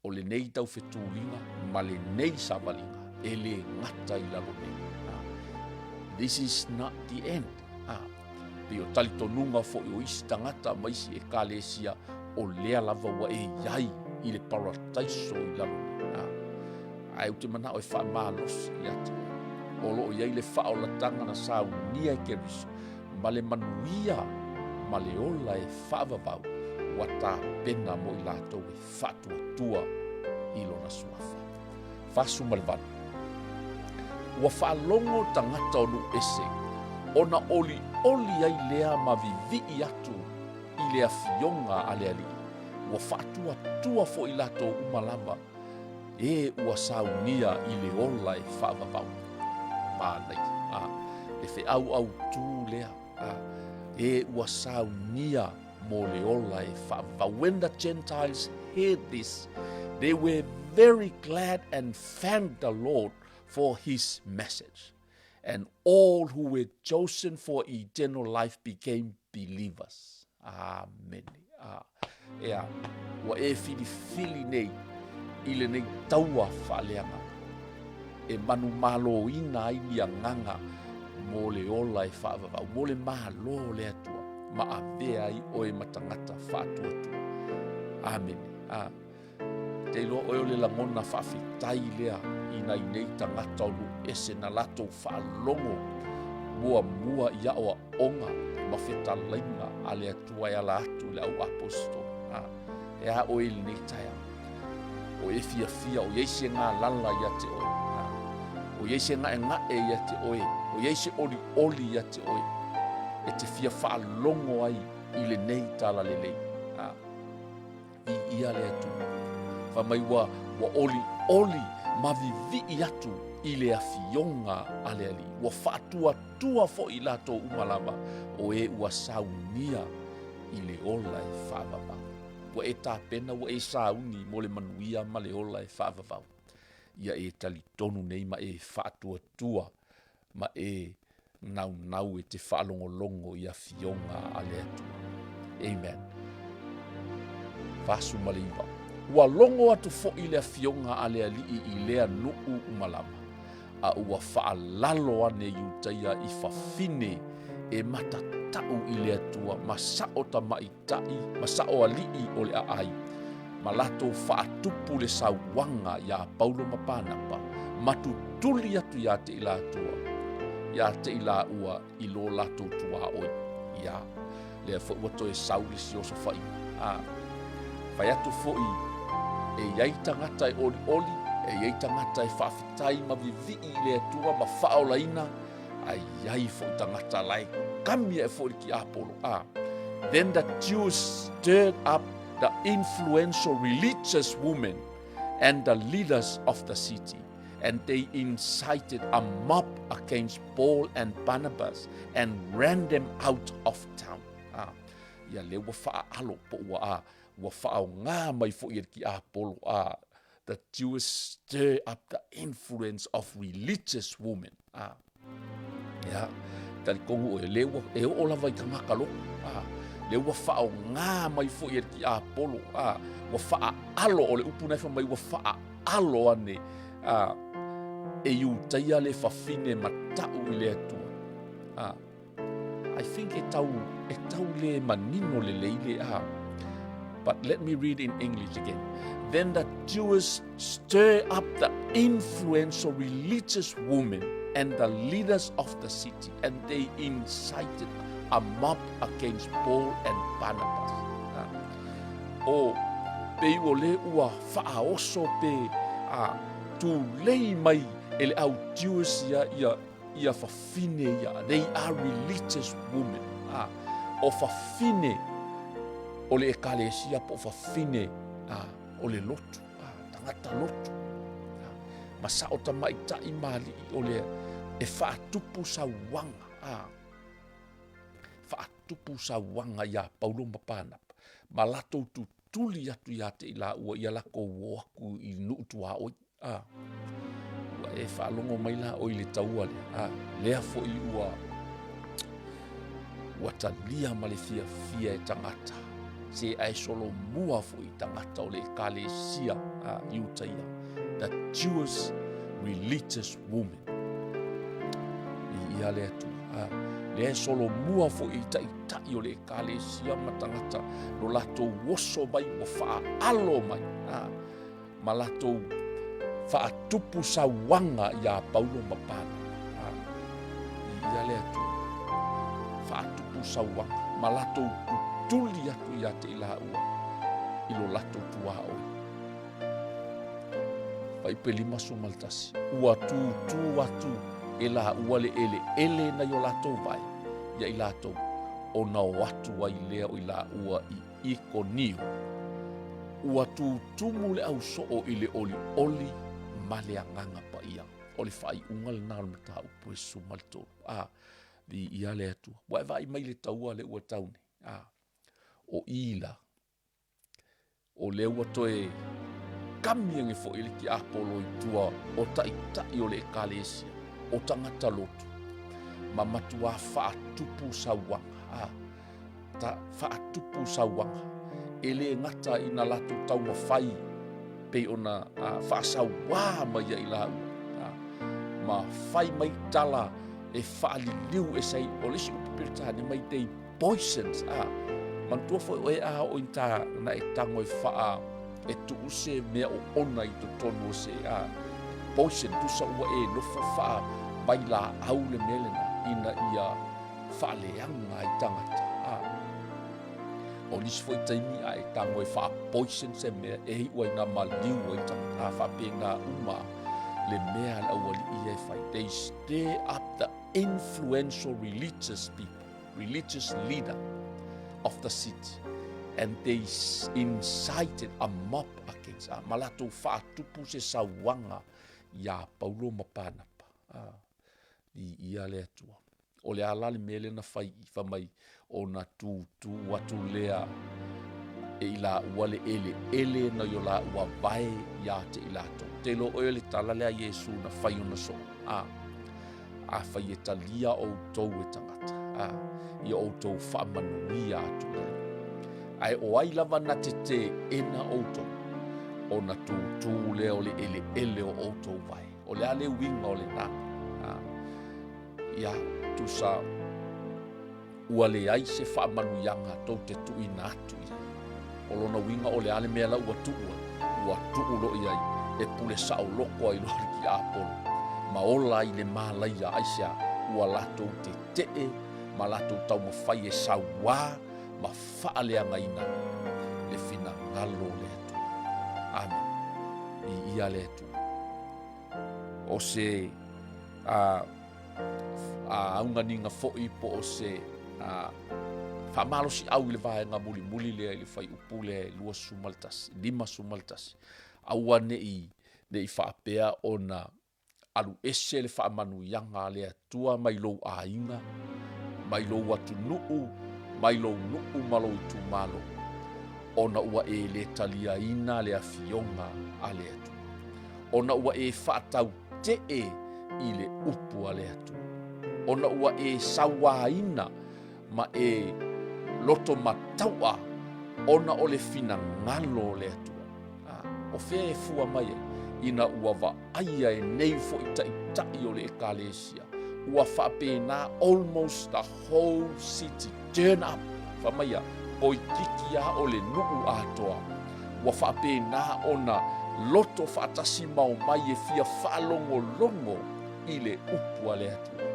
o lenei taufetuliga ma lenei savaliga e lē gata i lalo nei. Ah, this is not the end. Ah, pei o talitonuga foi o isi tagata ma isi ekalesia o lea lava ua e i ai i le parataiso i lalo nei. Ah, ae ou te manao e faamalosi ia te oe. O lo o i ai le faaolataga na saunia e Keriso ma le manuia ma le ola e faavavau ua tapena mo i latou e faatuatua i lona suafa. 48. Ua faalogo tagata o nuu ese, ona olioli ai lea ma vivii atu i le afioga a le alii, ua faatuatua foi latou uma lava, e ua saunia i le ola e faavavau. Manaia, a, le feau autū lea, a, e ua saunia mo le ola e faavavau. When the Gentiles heard this, they were very glad and thanked the Lord for his message. And all who were chosen for eternal life became believers. Amene. A, ea, ua e filifili nei i lenei taua faaleagaga e manumaloina ai ni agaga mo le ola e faavavau, mo le Malo o le Atua, ma avea ai oe ma tagata faatuatua. Amene. A, Te iloa oe o le lagona faafetai lea i nai nei tagata o nuu ese na latou faalogo muamua i aoaoga ma fetalaiga a le Atua e ala atu i le au aposetolo. A, e a oe i lenei taeao? O e fiafia, o i ai se galala ia te oe. A, o i ai se gaegae ia te oe, o i ai se olioli ia te oe, e te fia faalogo ai i lenei talalelei. A, Viia le Atua. Fai mai ua, ua olioli ma vivii atu i le afioga a le Alii. Ua faatuatua foi i latou uma lava o e ua saunia i le ola e faavavau. Ua e tapena, ua e sauni mo le manuia ma le ola e faavavau. Ia e talitonu nei ma e faatuatua ma e naunau e te faalogologo i afioga a le Atua. Amen. 49. Ua logo atu foi le afioga a le alii i lea nuu uma lava, a ua faalalo ane Iutaia i fafine e matatau i le Atua ma sao tamaitai ma sao alii o le aai, ma latou faatupu le sauaga iā Paulo ma Panapa, ma tutuli atu iā te i latua, iā te i laua i lo latou tuaoi. Ia, lea foi ua toe sau le isi osofaiga. A, fai atu foi, e i ai tagata e olioli, e i ai tagata e faafetai ma vivii i le Atua ma faaolaina, a i ai foi tagata la e kami ae foi le tiapolo. A, then the Jews stirred up the influential religious women and the leaders of the city, and they incited a mob against Paul and Barnabas and ran them out of town. Ah, ia lea ua faaalo po ua a, ua faaaoga mai foi e le tiapolo a, the Jews stir up the influence of religious women. Ah, ia, talitonu oe, le ua, e oo lava i tagata loto. Ah, le ua faaaoga mai foi e le tiapolo. Ah, ua faaalo, o le upu na e fai mai, ua faaalo ane ah, e Iutaia le fafine matau i le Atua. Ah, I think e tau, e tau le manino lelei le a. But let me read in English again. Then the Jews stir up the influential religious women and the leaders of the city and they incited a mob against Paul and Barnabas. O pei o le ua faaoso pe a tulei mai e le au Jews ia ia ia fafine ia. They are religious women. A, o fafine o le ekalesia po o fafine a, o le lotu, a, tagata lotu. A, ma sao tamaitai ma ali'i o le e faatupu sauaga, a, faatupu sauaga iā Paulo ma Panapa, ma latou tutuli atu iā te i laua ia lakou o aku i nu'u tuaoi. A, ua e faalogo mai la ʻoe i le taua lea, a, lea foi ua, ua talia ma le fiafia e tagata, se ae solomua foi i tagata o le ekalesia a Iutaia, the Jewish religious woman. I ia le Atua. A, lea e solomua foi i taitai o le ekalesia ma tagata lo latou oso mai ua faaalo mai. A, ma latou faatupu sauaga iā Paulo ma Panapa. I ia le Atua, faatupu sauaga ma latou tutuli atu iā te i laua i lo latou tuaoi. Fuaiupu 51, ua tūtū atu e laua le eleele nai o latou vae ia i latou, ona o atu ai lea o i laua i Ikonio, ua tutumu le ausoo i le olioli ma le Agaga Paia. O le faaiuga lena o le mataupu e 13. A, viia le Atua. Ua e vaai mai le taua lea ua tau nei. A, o i la, o lea ua toe kami ane foi le tiapolo i tua o taitai o le ekalesia, o tagata lotu, ma matuā faatupu sauaga. A, ta faatupu sauaga, e le gata ina latou taumafai pei ona faasauā mai ai laua, ma fai mai tala e faaliliu ese ai. O le isi upu Peretania mai they poisons, a manatua foi oe a oo ina ta na e tago e faa e tuu se mea oona i totonu o se a poison, tusa ua e nofo faa vailaau le mea lena ina ia faaleaga ai tagata. A, o nisi foi taimi a e tago e faa-poison se mea e iu ai na maliu ai tagata. A faapena uma le mea a le aualii ia e fai. They stir up the influential religious people, religious leader of the city and they incited a mob against. A, ma latou faatupu se sauaga iā Paulo ma Panapa. A, viia le Atua. O le a la le mea lea na fai i fai mai ona tūtū atu lea e i laua le eleele nai o laua vae iā te i latou. Te iloa ʻoe o le tala lea a Iesū na fai ona soo, a, afai e talia ʻoutou e tagata, a, ia ʻoutou faamanuia atu i ai. Ae o ai lava na te teena ʻoutou, ona tūtū lea o le eleele o ʻoutou vae. O le a le uiga o lena? A, ia, tusa ua leai se faamanuiaga tou te tuuina atu i ai. O lona uiga o le a le mea la ua tuu ai, ua tuu loa i ai e pule saoloko ai loa le tiapolo ma ola ai le malaia aisea ua latou tetee ma latou taumafai e sauā ma faaleagaina le finagalo o le Atua. Amene. Viia le Atua. O se a, a auganiga foi po o se a, faamalosiau i le vaega mulimuli lea i le fuaiupu lea e 21, 51, aua ne i, ne i faapea ona alu ese le faamanuiaga a le Atua mai lou aiga, mai lou atunuu, mai lou nuu ma lou itumalo, ona ua e le taliaina le Afioga a le Atua, ona ua e faatautee i le upu a le Atua, ona ua e sauaina ma e loto matau'a ona o le finagalo o le Atua. A, o fea e fua mai ai? Ina ua vaaia e nei foi taitai o le Ekalesia, ua faapena almost the whole city turn up, fai mai ia, toeitiiti lava o le nuu atoa, ua faapena ona loto faatasi ma omai e fia faalogologo i le upu a le Atua.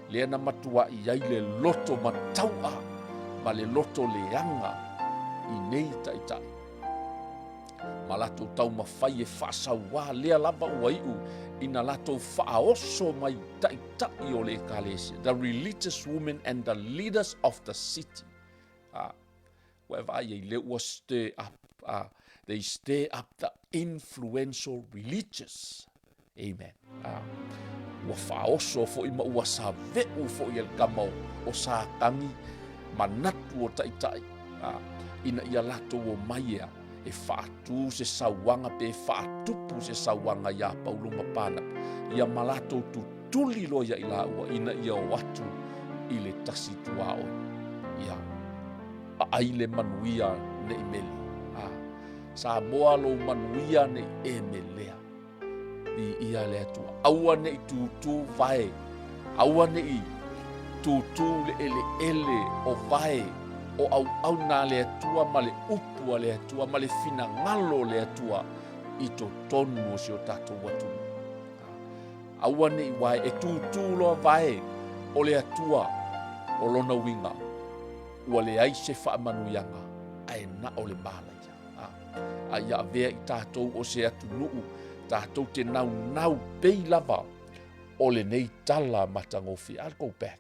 Lea na matuai ai le loto matau'a ma le loto leaga i nei taitai ma latou taumafai e faasauā lea lava ua iu ina latou faaoso mai taitai o le Ekalesia, the religious women and the leaders of the city. Ua e vaai ai lea ua stir up, they stir up the influential religious. Amen. Ua faaoso foi ma ua save'u foi e le kama o Satani manatu o taitai, ina ia latou omai ea e faatū se sauaga pe faatupu se sauaga iā Paulo ma Panapa, ia ma latou tutuli loa ia i laua ina ia o atu i le tasi tuaoi. Ia, aai le manuia nei mele. Samoa lou manuia nei e melea. Viia le Atua. Aua ne i tūtū vae, aua ne i tūtū le eleele o vae o auauna a le Atua ma le upu a le Atua ma le finagalo o le Atua i totonu o si o tatou atunuu. Aua ne i wae e tūtū loa vae o le Atua o lona uiga ua leai se faamanuiaga ae na o le malaia. A ia avea i tatou o se atunuu tatou te naunau pei lava o lenei tala matagofie. I'll go back.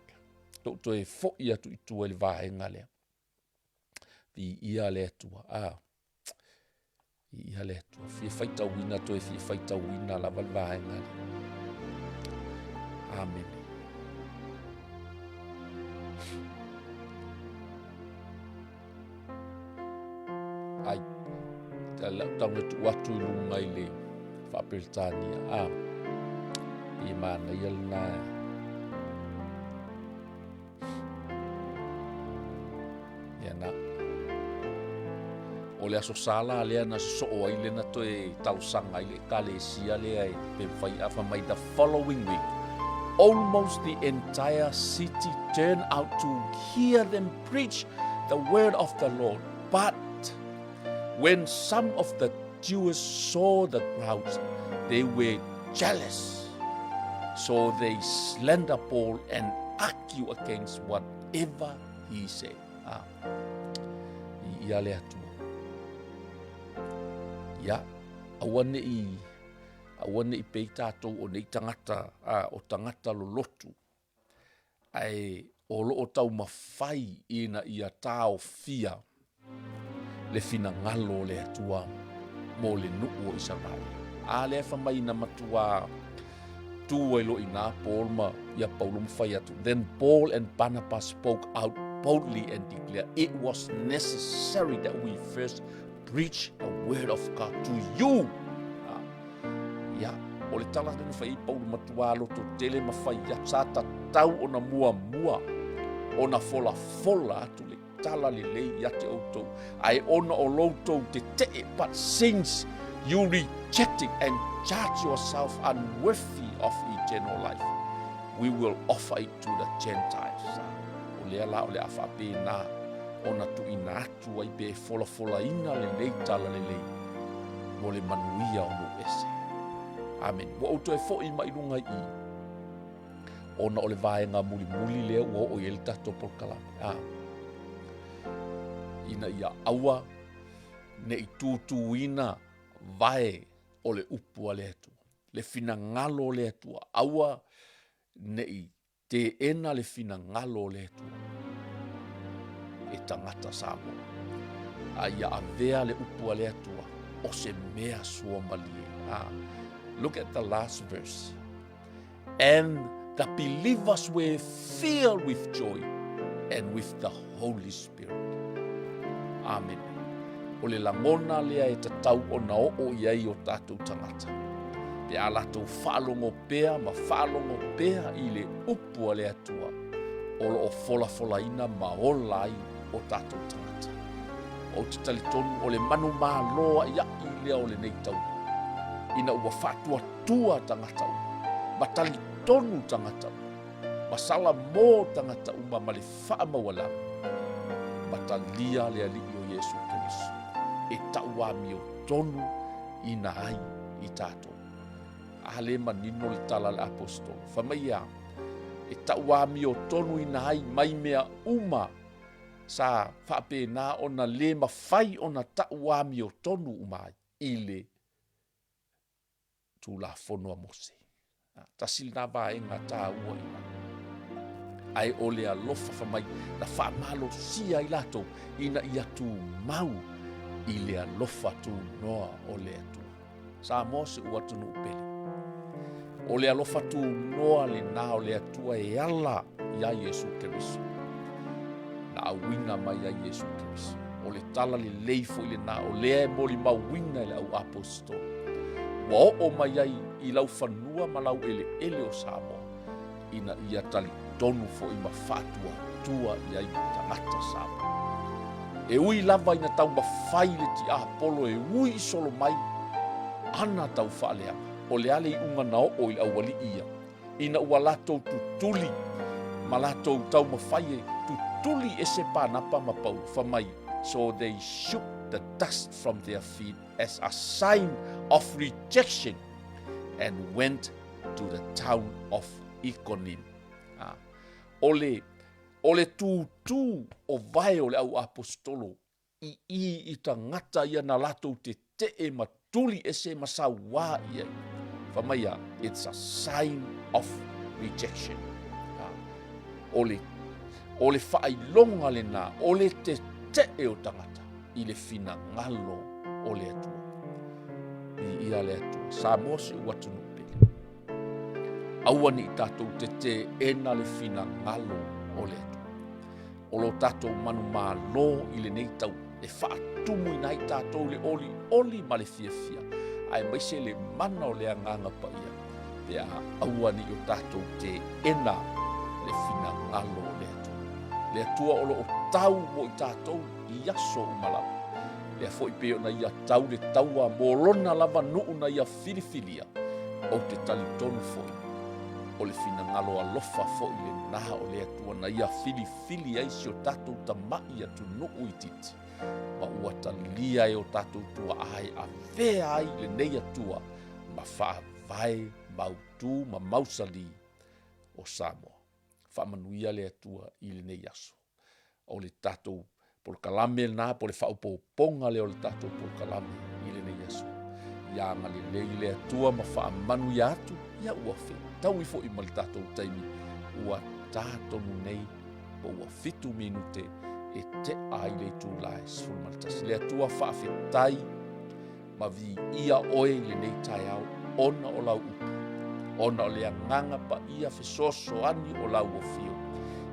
Tou toe foi atu i tua i le vaega lea. Viia le Atua. Viia le Atua. Fia faitauina, toe fia faitauina lava le vaega lea. Amene. Ai, te lau tau na tuu atu i luga i le Faaperetania. A, i manaia lena e. Ia na. O le Aso Sa la lea na sosoo ai lena toe talosaga i le Ekalesia lea e pe mafai a fai mai the following week almost the entire city turned out to hear them preach the word of the Lord. But when some of the Jews saw the crowds, they were jealous. So they slander Paul and argue against whatever he said. Ah. I ia le Atua. Ia, aua ne i, aua ne i pei tātou o nei tangata, ah, o tangata lolotu. Ae o lo o taumafai ina ia taofia le finagalo o le Atua mo le nuu o Isaraele. A lea fai mai ina matuā tū ai loa i ina Paul ma ia Paulo ma fai atu. Then Paul and Barnabas spoke out boldly and declared it was necessary that we first preach the word of God to you. Ia, o le tala lea na fai ai Paulo matuā loto tele ma fai atu, sa tatau ona muamua ona folafola atu le tala lelei ia te outou, ae ona o loutou tetee, but since you reject it and charge yourself unworthy of eternal life, we will offer it to the Gentiles. O lea la o le a faapena ona tuuina atu. atu ai pe folafolaina lenei tala lelei mo le manuia o nuu ese. Amene. Ua ou toe foi mai luga i i, ona o le vaega mulimuli lea ua oo i ai le tatou polokalame. A, ina ia aua ne i tūtūina vae o le upu a le Atua, le finagalo o le Atua, aua ne i Teena le finagalo o le Atua e tagata Samoa, a ia avea le upu a le Atua o se mea suamalie. Look at the last verse. And the believers were filled with joy and with the Holy Spirit. Amene. O le lagona lea e tatau ona oo i ai o tatou tagata. Pe a latou faalogo pea ma faalogo pea i le upu a le Atua, o lo o folafolaina ma ola ai o tatou tagata. Ou te talitonu o le manumalo aʻiaʻi lea o lenei taula, ina ua faatuatua tagata uma, ma talitonu tagata uma, ma salamo tagata uma ma le faamaualalo, ma talia le Alii o Iesu Keriso e tauamiotonu. ina ai i tatou. A lē manino le tala a le Aposetolo, fai mai e a? E tauamiotonuina ai mai mea uma sa faapena ona lē mafai ona tauamiotonu uma ai i le Tulafono a Mose. Tasi lena vaega taua i ina. Ae o le alofa fai mai na faamalosia ai latou ina ia tumau i le alofa tunoa o le Atua. Samoa si ou atunuu pele. O le alofa tunoa lena o le Atua e ala iā Iesu Keriso. Na auina mai ai Iesu Keriso. O le tala lelei foi lena o lea e molimauina e le au aposetolo. Ua oo mai ai i lau fanua ma lau eleele o Samoa, ina ia talitonu foi ma faatuatua i ai ma tagata Samoa. E ui lava ina taumafai le tiapolo e ui solo mai ana taufaaleaga, o le a le iuga na oo i le aualii ia, ina ua latou tutuli ma latou taumafai e tutuli ese Panapa ma Paulo, fai mai, So they shook the dust from their feet as a sign of rejection and went to the town of Iconium. Ah, o le, o le tūtū o vae o le au aposetolo i i i tagata ia na latou tetee ma tuli ese ma sauā i ai. Fai mai ia, it's a sign of rejection. Ha. O le, o le faailoga lena, o le tetee o tagata i le finagalo o le Atua. I ia le Atua. Samoa si ou atunuu pele. Aua ne i tatou teteena le finagalo o le Atua. O lo tatou manumalo i lenei tau e faatumuina ai tatou le olioli ma le fiafia, aemaise le mana o le Agaga Paia, pe a aua ne i o tatou teena le finagalo o le Atua. Le Atua o lo o tau mo i tatou i aso uma lava. Lea foi pei ona ia tau le taua mo lona lava nuu na ia filifilia, ou te talitonu foi, o le finagalo alofa foi lena o le Atua na ia filifili ai si o tatou tama'i atunuu itiiti, ma ua talia e o tatou tuaa e avea ai lenei Atua ma faavae mautu ma mausali o Samoa. Faamanuia le Atua i lenei aso. O le tatou polokalame lena po o le faaopoopoga lea o le tatou polokalame i lenei aso. Ia agalelei le Atua ma faamanuia atu, ia ua fetaui foi ma le tatou taimi ua ta tonu nei po ua 7 minute e tea ai le itula e 11. Le Atua faafetai ma viia oe i lenei taeao ona o lau upu, ona o le agaga paia fesoasoani o lau afio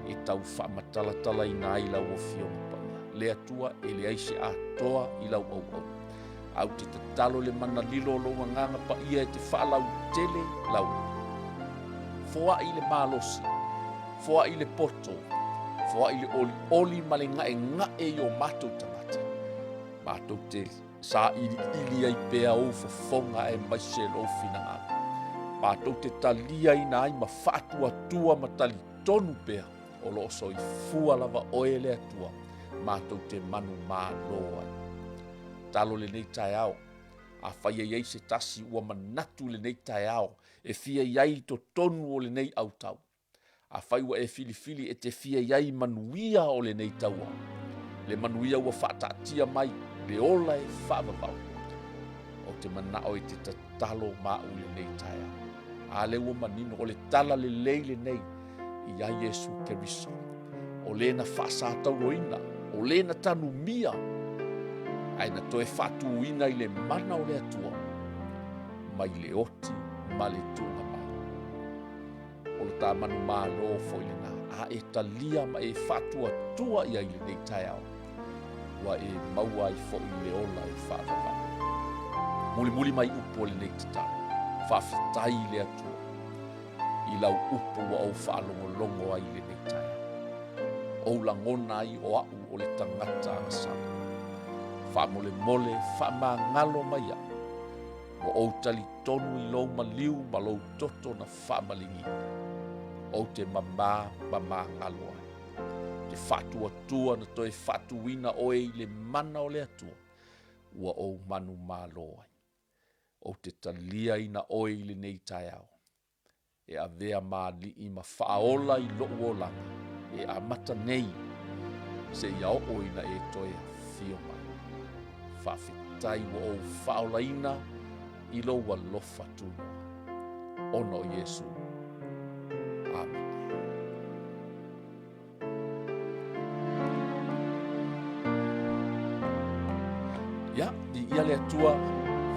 e tau faamatalatalaina ai lau afioga paia. Le Atua e leai se atoa i lau auauna. Ae ou te tatalo le mana lilo o lou agaga paia e te faalautele lau upu. Foai le malosi, foai le poto, foai le olioli ma le gaegae i o matou tagata. Matou te Sailiili ai pea ou fofoga aemaise lou finagalo. Matou te taliaina ai ma faatuatua ma talitonu pea o lo o soifua lava oe le Atua matou te manumalo ai. Talo lenei taeao, afai e i ai se tasi ua manatu i lenei taeao e fia i ai i totonu o lenei autau, Afai ua e filifili e te fia i ai i manuia o lenei taua, le manuia ua faataatia mai le ola e faavavau, ou te manao e te tatalo ma au i lenei taeao. A lea ua manino, o le tala lelei lenei iā Iesu Keriso, o le na faasatauroina, o le na tanumia, ae na toe faatūina i le mana o le Atua mai le oti ma le tuuga mai. O lo ta manumalo foi lena, a e talia ma e faatuatua i ai lenei taeao, ua e maua ai foi le ola e faavavau. Mulimuli mai upu o lenei tatalo, faafetai i le Atua i lau upu ua ou faalogologo ai i lenei taeao. Ou lagona ai o a'u o le tagata agasala. Faamolemole faamagalo mai a'u. Ua ou talitonu i lou maliu ma lou toto na faamaligiina. Ou te mamā ma magalo ai. Te faatuatua na toe faatuina oe i le mana o le Atua, ua ou manumalo ai. Ou te taliaina oe i lenei taeao, e avea ma alii ma faaola i lou olaga e amata nei seia oo ina e toe afio mai. Faafetai ua ou faaolaina i lou alofa tunoa, ona o Iesu. Amene. Ia, viia le Atua,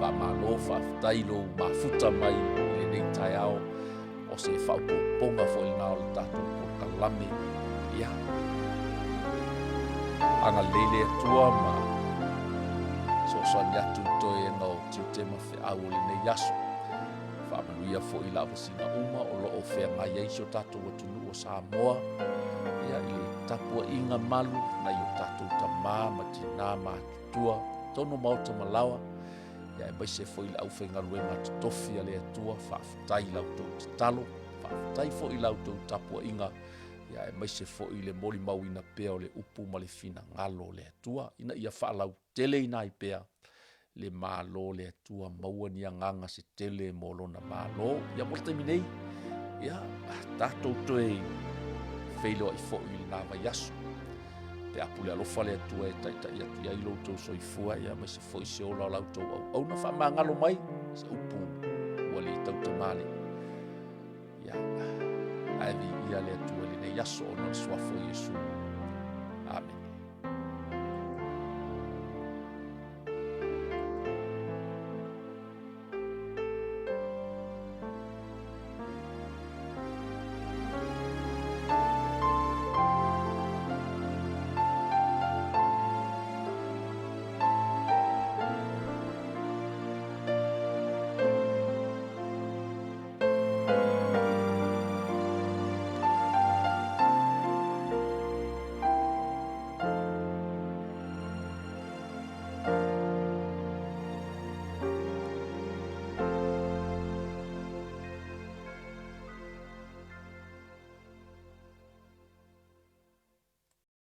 faamalo faafetai i lou mafuta mai i lenei taeao, o se faaopoopoga foi lena o le tatou polokalame. Ia, agalelei le Atua ma fesoasoani atu i toega o tiute ma feau o lenei aso. Faamanuia foi i lavasiga uma o lo o feagai ai si o tatou atunuu o Samoa, ia i le tapuaiga malu a nai o tatou tama ma tina matutua i totonu o maota ma laoa, aemaise foi le aufaigaluega totofi a le Atua, faafetai i la outou tatalo, faafetai foi i la outou tapuaiga, aemaise foi le molimauina pea o le upu ma le finagalo o le Atua ina ia faalauteleina ai pea le Malo o le Atua, maua ni agaga se tele mo lona Malo. Ia mo le taimi nei, ia tatou toe feiloai foi i lena vaiaso pe a pule alofa le Atua e taitai atu i ai lo outou soifua aemaise foi se ola o la outou auauna, faamagalo mai i se upu ua le tautamalii. Ae viia le Atua i lenei aso ona o le suafa o Iesu.